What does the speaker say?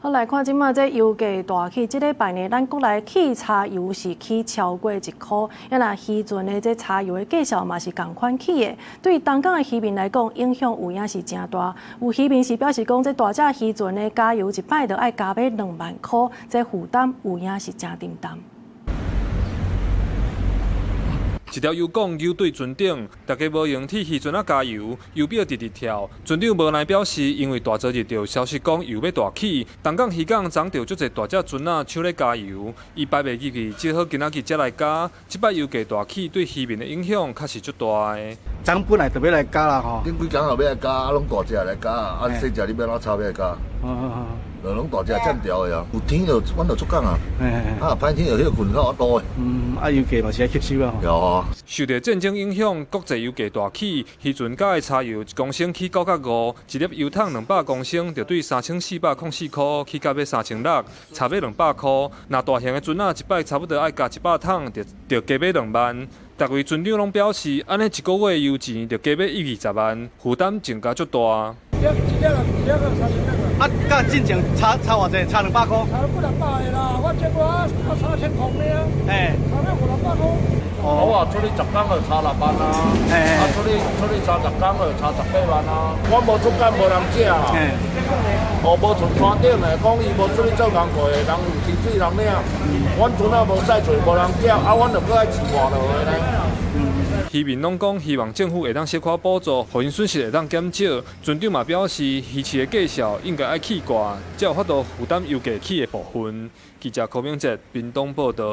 好，來看這馬這油價大起，這禮拜呢，咱國內汽柴油是起超過1箍，啊若漁船的這柴油的價數嘛是仝款起的。對東港的漁民來講，影響有影是誠大。有漁民是表示講，這大隻漁船的加油一擺就愛加欲2萬箍，這負擔有影是誠沉重。一條油管扭對船頂，大家無閒替漁船仔加油，油表直直跳。船長無奈表示，因為大早日著消息講油欲大起，東港漁港昨著足濟大隻船仔搶咧加油，伊擺袂入去，只好今仔日才來加。這擺油價大起，對漁民的影響確實足大的。昨本來就欲來加啦吼，頂幾工也欲來加，啊攏大隻來加，啊細隻你欲按怎炒欲來加？就攏大隻佔條的啊，有天就阮就出港啊，啊歹天就歇睏較有法度的。嗯，啊油價嘛是愛吸收啊。有啊。受著戰爭影響，國際油價大起，漁船加的柴油一公升起9角5，一粒油桶200公升就對3404箍起到欲3600，差欲200箍。若大型的船仔一擺差不多愛加100桶，就著加欲2萬。逐位船長攏表示，按呢一个月油錢就加欲一二十萬，負擔增加足大。啊，佮進前差差偌濟？差200箍。差幾兩百个啦，我這個啊3000箍爾，差了五六百箍。我話出去10工就差6萬啊，啊出去出去30工就差18萬啊。我無出工無人食啊，哦無像山頂的，講伊無出去做工課的，人有薪水人領。阮船仔無駛出，無人食，啊，阮就閣愛飼活落去呢。漁民攏講希望政府會當小可補助，予𪜶損失會當減少。船長嘛表示，魚市的價數應該愛起掛，才有法度負擔油價起的部分。記者柯明哲屏東報導。